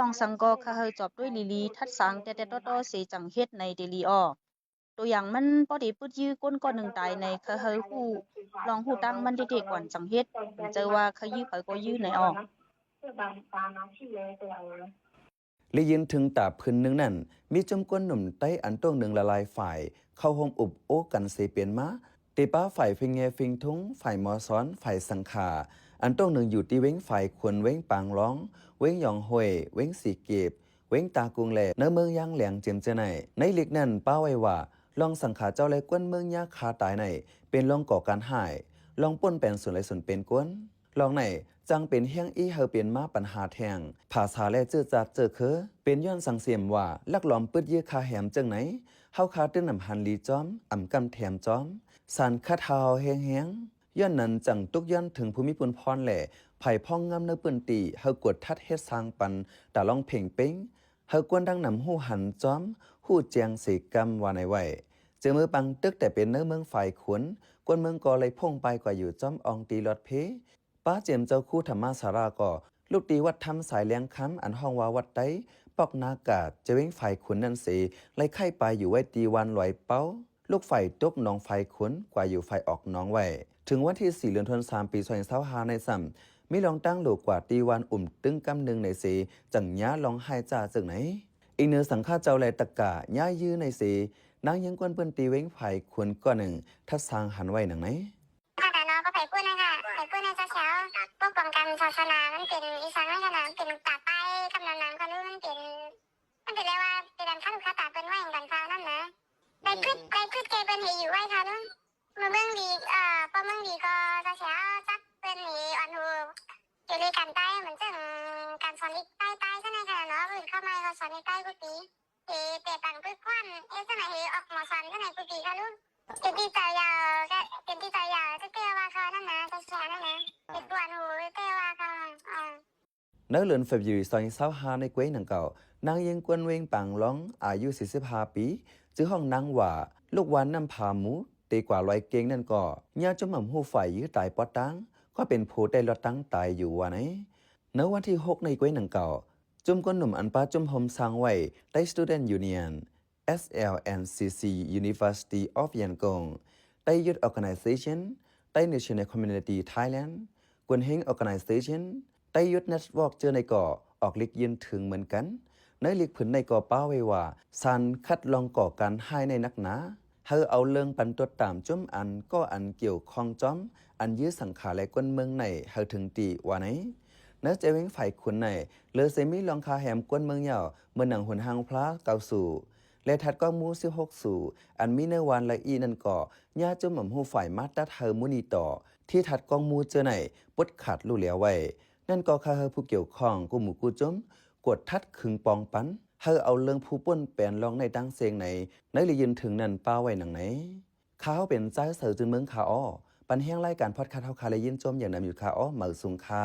ລອງສັງກໍຂ້າເຮົາຈອບດ້ວຍລີລີ ທັດສາງແຕ່ແຕ່ຕໍ່ໆເສຈັ່ງເຮັດໃນເດລີອໍ. ໂຕຢ່າງມັນພໍດີປຶດຢື້ຄົນກ້ອນໜຶ່ງຕາຍໃນ ຂ້າເຮົາຮູ້ລອງຮູ້ຕັ້ງມັນເດໆກ່ອນຈັ່ງເຮັດ ເຫັນເຈີວ່າຂ້າຢື້ໃຜກໍຢື້ໃນອອກ. ລະຍືນເຖິງຕາບພື້ນໜຶ່ງນັ້ນ ມີຈຸ້ມກົ້ນໜຸ່ມໄຕ້ອັນຕົງໜຶ່ງລະຫຼາຍຝ່າຍ ເຂົ້າຮ່ວມອຸບໂອ້ກັນເສເປັນມາ ເຕປາຝ່າຍເຟັງແງ່ເຟັງທຸງ, ຝ່າຍໝໍສອນ, ຝ່າຍສັງຂາ ອັນຕົງໜຶ່ງຢູ່ທີ່ເວັງຝາຍຂຸນ, ເວັງປາງລອງ, ເວັງຢອງຫ້ວຍ, ເວັງສີເກດ, ເວັງຕາກຸງ ແລະ ໃນເມືອງຢາງແຫຼງ ເຈີມເຈີໄນ. ໃນລິກນັ້ນປະໄວ້ວ່າ ລອງສັງຂາເຈົ້າ ແລະ ກ້ວນເມືອງຍາຄາຕາຍໃນ ເປັນລອງກໍ່ການຮ້າຍ, ລອງປຸ້ນແປນສູນຫຼາຍສູນເປັນກົ້ນ. ລອງໃນຈັ່ງເປັນຮຽງອີ່ເຮີເປັນມາປັນຫາແທ້ງ ພາສາ ແລະ ເຈີຈາດເຈີເຄີ ເປັນຍ້ອນສັງເສມວ່າ ລັກລອມປຶດຢື້ຂ້າແຮມເຈີງໃນ ເຮົາຄາຕື່ນນຳຫັນລີຈອມ ອຳກຳແຖມຈອມ ສານຂັດເຮົາແຮງໆ. ຍ້ອນນັ້ນຈັ່ງຕຸກຍ້ອນເຖິງຜູ້ມີປຸນພອນ ແລະ ໃຜພອງງາມໃນພື້ນທີ່ ເຮົາກວດທັດເຮັດສ້າງປັນຕາລອງເພັງເປັງ ເຮົາກວນດັ່ງນຳຮູ້ຫັນຈອມ ຮູ້ແຈ້ງເສກຳວ່າໃນໄວ້. ເຈີເມືອປາງຕຶກແຕ່ເປັນໃນເມືອງຝາຍຂຸນ ກ້ວນເມືອງກໍໄລ່ພົ່ງປາຍກວ່າຢູ່ຈອມອ່ອງຕີລອດເພ ປາເຈີມເຈົ້າຄູທຳມະສາລາກໍ ລຸກຕີວັດທຳສາຍແລງຄຳ ອັນຮ້ອງວ່າວັດໄຕ ປອກນາກາດ ເຈເວັງຝາຍຂຸນນັ້ນເສ ໄລ່ໄຂ່ປາຍຢູ່ໄວ້ຕີວັນລອຍເປົາ ລຸກໄຟຕົກໜອງຝາຍຂຸນ ກວ່າຢູ່ຝາຍອອກໜອງໄວ້. ເຖິງວັນທີສີ່ ເດືອນທັນວາ ປີສອງພັນຊາວຫ້າໃນຊ້ຳ ມີລອງຕັ້ງໂຫຼກວ່າຕີວັນອຸ່ມຕຶງກຳໜຶ່ງໃນເສ ຈັ່ງຍາລອງຮ້າຍຈ້າເຈີງໃນ. ອີງເໜືອສັງຂາເຈົ້າ ແລະ ຕະກາຍາຢື້ໃນເສ ນາງຍິງກ້ວນປືນຕີເວັງຝາຍຂຸນກ້ອນໜຶ່ງ ທັດສາງຫັນໄວ້ດັ່ງໃນ. ທາງການເນາະ ກໍໄປພຸ້ນນະຄະ ໄປພຸ້ນນະເຈົ້າແຊວ ປົກປ້ອງກັນສາສະໜາ ມັນເປັນອີ່ສັງນະຄະນະ ມັນເປັນຕາປ້າຍກຳນຳນຳກະຫຼື ມັນເປັນ ມັນເປັນແບບວ່າ ເປັນອັນຄາຫູຄາຕາເພິ່ນໄວ້ກັນຊາວນັ້ນນະ ໄດ້ຄຶດ ໄດ້ຄຶດແກ່ເພິ່ນໃຫ້ຢູ່ໄວ້ຄະລຸງ ເມືອງດີ ເອີ ເພາະເມືອງດີກໍເຈົ້າແຊວ ຈັກເພິ່ນນີ້ອ່ອນຫູ ຢູ່ເລີຍກັນໄປ ມັນຈັ່ງການສອນເດັກໄປໄປຊັ້ນນະຄະເນາະ ເພິ່ນເຂົ້າໃໝ່ກໍສອນເດັກໄປກູປີ ເອ ແຕ່ປັງປຶກຄວັນ ເອ ຈັ່ງໃດ ເອ ອອກໝໍສອນຈັ່ງໃດກູປີຄະລຸງ ເປັນທີ່ເຈົ້າຢາກ ເປັນທີ່ເຈົ້າຢາກ ແຕ່ວ່າເຂົານັ້ນນະ ເຈົ້າແຊວນັ້ນນະ ເຮັດກວນຫູ ແຕ່ວ່າເຂົາ ອາ ໃນເດືອນເຟບຣາຣີ ສອງພັນຊາວຫ້າໃນແຂວງດັ່ງກ່າວ ນາງຍິງກ້ວນເວັງປາງລອງ ອາຍຸສີ່ສິບຫ້າປີ ຊື່ຫ້ອງນາງວ່າ ລູກວານນ້ຳຜາໝູ ເຕກວ່າລອຍເກັ່ງນັ້ນກໍ ຍາຈຸ້ມໝ້ຳຫູໄຟ ຢື້ຕາຍປອດຕາງ ກໍເປັນຜູ້ໄດ້ລອດຕັ້ງຕາຍຢູ່ວ່າໃນ. ໃນວັນທີຫົກໃນແຂວງດັ່ງກ່າວ ຈຸ້ມກົ້ນໜຸ່ມອັນປະຈຸ້ມໂຮມສ້າງໄວ້ Thai Student Union, S L N C C, University of Yangon, Thai Youth Organization, Thai National Community Thailand, Gun Heng Organization, Thai Youth Network ເຈີໃນກໍອອກລິກຍື່ນເຖິງເໝືອນກັນ. ໃນລິກຜືນໃນກໍປ້າໄວ້ວ່າ ສານຄັດລອງກໍ່ການຮ້າຍໃນໜັກໜາ, ໃຫ້ເອົາເລື່ອງປັນຕົວຕາມຈຸ້ມອັນກໍອັນກ່ຽວຂ້ອງຈອມ ອັນຍືດສັງຂາແລະກົ້ນເມືອງໃນໃຫ້ເຖິງທີ່ວ່າໃນ. ໃນໃຈແວງຝ່າຍຂຸນໃນ ເລີເຊມີລອງຄາແຮມກົ້ນເມືອງຍາວ ເໝືອນໜັງຫົນຫາງພລາເກົ້າສູ ແລະ ທັດກ້ອງມູສິບຫົກສູ ອັນມີໃນວານລະອີນັ້ນກໍ ຍາຈຸ້ມອຳຮູ້ຝ່າຍມາຕັດໃຫ້ໝູ່ນີ້ຕໍ່ ທີ່ທັດກ້ອງມູເຈີໃນປົດຂາດລູ້ແລ້ວໄວ້. ນັ້ນກໍຂ້າໃຫ້ຜູ້ກ່ຽວຂ້ອງ ກູ້ໝູ່ກູ້ຈຸ້ມ ກວດທັດຄຶງປອງປັນ ໃຫ້ເອົາເລື່ອງຜູ້ປົນແປນລອງໃນຕ່າງເຊງໃນ ໃນລິກຍື່ນເຖິງນັ້ນປ້າໄວ້ດັ່ງໃນ. ຂ້າເຮົາເປັນຊາຍເສືອຈືນເມືອງຄາອໍ ປັນແຮງລາຍການພອດຄາສເຮົາຄາ ແລະ ຍິນຊົມຢ່າງນຳຢູ່ຄາອໍ ເໝີສູງຄ່າ.